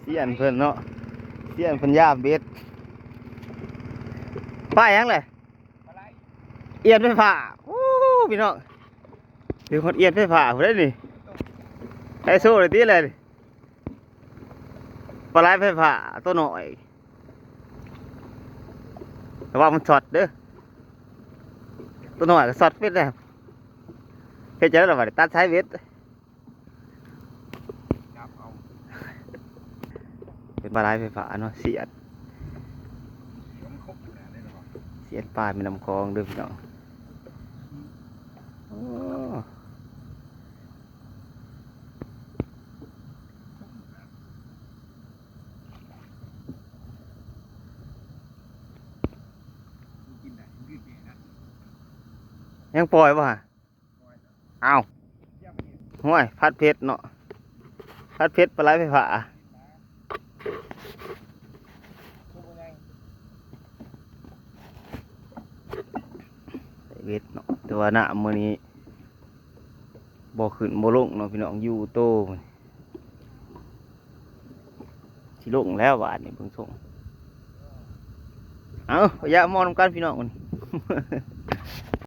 ຊຽນເພິ່ນເນາະ ຊຽນເພິ່ນຢາມເບັດ. ປາຫຍັງແຫຼະ? ອຽນໄຟຟ້າ. ໂອ້ ພີ່ນ້ອງ ຖືຮອດອຽນໄຟຟ້າພຸ້ນເດ້ນີ້. ໄຮໂຊເລີຍຕິແຫຼະນີ້. ປາໄຫຼໄຟຟ້າໂຕນ້ອຍ ລະວັງມັນຊັອດເດີ້. ໂຕນ້ອຍກໍຊັອດເບັດແລ້ວ. ເຮັດຈັ່ງໃດລະບາດນີ້? ຕັດສາຍເບັດ. ເປັນປາໄຫຼໄຟຟ້າເນາະ ສຽນ ສຽນປາແມ່ນ້ຳຂອງເດີ້ພີ່ນ້ອງ. ໂອ້ ຍັງປ່ອຍບໍ່ຫະ? ອ້າວ ຫ້ວຍ ຜັດເຜັດເນາະ ຜັດເຜັດປາໄຫຼໄຟຟ້າ. ໄດ້ເບັດເນາະ ແຕ່ວ່ານ້ຳມື້ນີ້ບໍ່ຂຶ້ນບໍ່ລົງເນາະພີ່ນ້ອງ ຢູ່ໂຕ. ຊິລົງແລ້ວບາດນີ້ເບິ່ງຊົງ. ເອົາ ຢາກມອງນຳກັນພີ່ນ້ອງ.